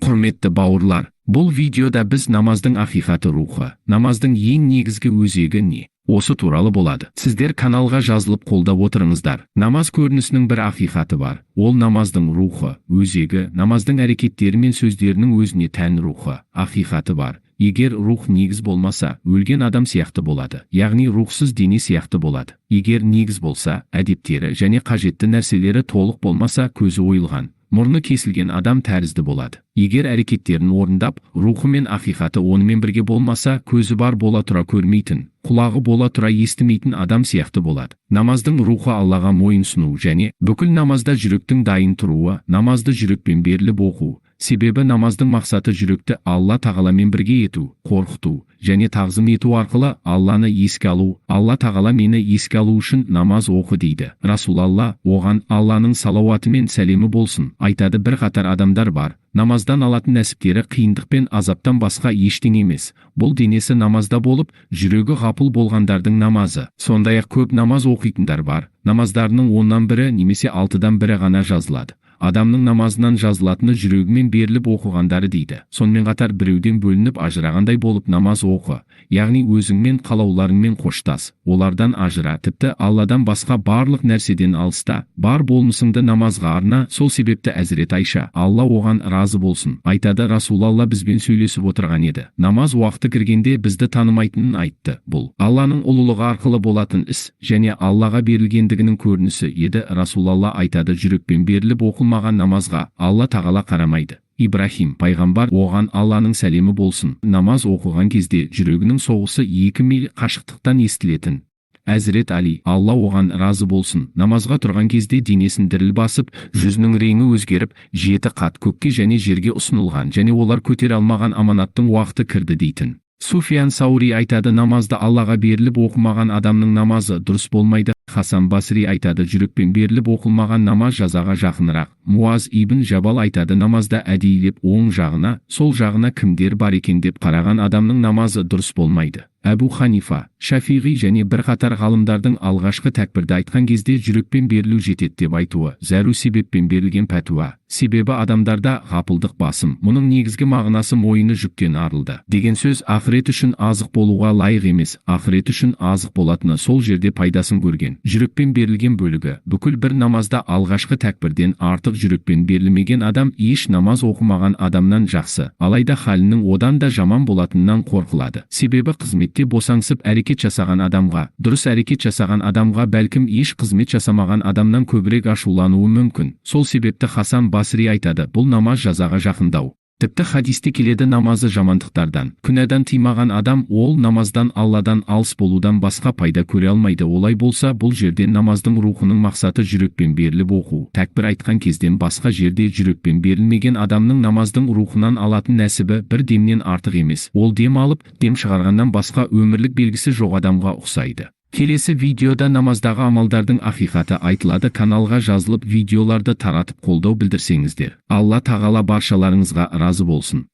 Құрметті бауырлар, бұл видеода біз намаздың ақиқаты, рухы, намаздың ең негізгі өзегі не? Осы туралы болады. Сіздер каналға жазылып, қолдап отырыңыздар. Намаз көрінісінің бір ақиқаты бар. Ол намаздың рухы, өзегі, намаздың әрекеттері мен сөздерінің өзіне тән рухы, ақиқаты бар. Егер рух, негіз болмаса, өлген адам сияқты болады. Яғни рухсыз дене сияқты болады. Егер негіз болса, әдептері және қажетті нәрселері толық болмаса, көзі ойылған, мұрны кесілген адам тәрізді болады. Егер әрекеттерін орындап, рухы мен ақиқаты онымен бірге болмаса, көзі бар бола тұра көрмейтін, құлағы бола тұра естімейтін адам сияқты болады. Намаздың рухы — Аллаға мойынсыну және бүкіл намазда жүректің дайын тұруы, намазды жүрекпен беріліп оқу. Себебі намаздың мақсаты жүректі Алла тағаламен бірге ету, қорқыту және тағзым ету арқылы Алланы еске алу. «Алла тағала мені еске алу үшін намаз оқы», — дейді. Расулалла, оған Алланың салауаты мен сәлемі болсын, айтады: бірқатар адамдар бар, намаздан алатын нәсіптері қиындық пен азаптан басқа ештеңе емес. Бұл денесі намазда болып, жүрегі ғапыл болғандардың намазы. Сондай-ақ көп намаз оқитындар бар, намаздарының оннан бірі немесе алтыдан бірі ғана жазылады. Адамның намазынан жазылатыны жүрегімен беріліп оқығандары, дейді. Сонымен қатар біреуден бөлініп, ажырағандай болып намаз оқы, яғни өзіңмен, қалауларыңмен қоштас, олардан ажыра, тіпті Алладан басқа барлық нәрседен алыста, бар болмысыңды намазға арна. Сол себепті Әзірет Айша, Алла оған разы болсын, айтады: Расулалла бізбен сөйлесіп отырған еді. Намаз уақыты кіргенде бізді танымайтынын айтты. Бұл Алланың ұлылығы арқылы болатын іс және Аллаға берілгендігінің көрінісі еді. Расулалла айтады: жүрекпен беріліп оқылмаған намазға Алла тағала қарамайды. Ибрахим пайғамбар, оған Алланың сәлемі болсын, намаз оқыған кезде жүрегінің соғысы 2 миль қашықтықтан естілетін. Әзірет Али, Алла оған разы болсын, намазға тұрған кезде денесін діріл басып, жүзінің реңі өзгеріп, жеті қат көкке және жерге ұсынылған және олар көтере алмаған аманаттың уақыты кірді дейтін. Суфиян Саури айтады: намазды Аллаға беріліп оқымаған адамның намазы дұрыс болмайды. Хасан Басри айтады: жүрекпен беріліп оқылмаған намаз жазаға жақынырақ. Муаз ибн Жабал айтады: намазда әдейілеп оң жағына, сол жағына кімдер бар екен деп қараған адамның намазы дұрыс болмайды. Әбу Ханифа, Шафиғи және бірқатар ғалымдардың алғашқы тәкбірді айтқан кезде жүрекпен берілу жетеді деп айтуы зәру себеппен берілген пәтуа. Себебі адамдарда ғапылдық басым. Мұның негізгі мағынасы мойыны жүктен арылды деген сөз. Ақырет үшін азық болуға лайық емес. Ақырет үшін азық болатыны сол жерде пайдасын көрген, жүрекпен берілген бөлігі. Бүкіл бір намазда алғашқы тәкбірден артық жүрекпен берілмеген адам еш намаз оқымаған адамнан жақсы, алайда халінің одан да жаман болатынынан қорқылады. Себебі қызметте босаңсып әрекет жасаған адамға, дұрыс әрекет жасаған адамға бәлкім еш қызмет жасамаған адамнан көбірек ашулануы мүмкін. Сол себепті Хасан Басри айтады: бұл намаз жазаға жақындау. Тіпті хадисте келеді: намазы жамандықтардан, күнәдан тыймаған адам ол намаздан Алладан алыс болудан басқа пайда көре алмайды. Олай болса, бұл жерде намаздың рухының мақсаты жүрекпен беріліп оқу. Тәкбір айтқан кезден басқа жерде жүрекпен берілмеген адамның намаздың рухынан алатын нәсібі бір демнен артық емес. Ол дем алып, дем шығарғаннан басқа өмірлік белгісі жоқ адамға ұқсайды. Келесі видеода намаздағы амалдардың ақиқаты айтылады. Каналға жазылып, видеоларды таратып, қолдау білдірсеңіздер. Алла тағала баршаларыңызға разы болсын.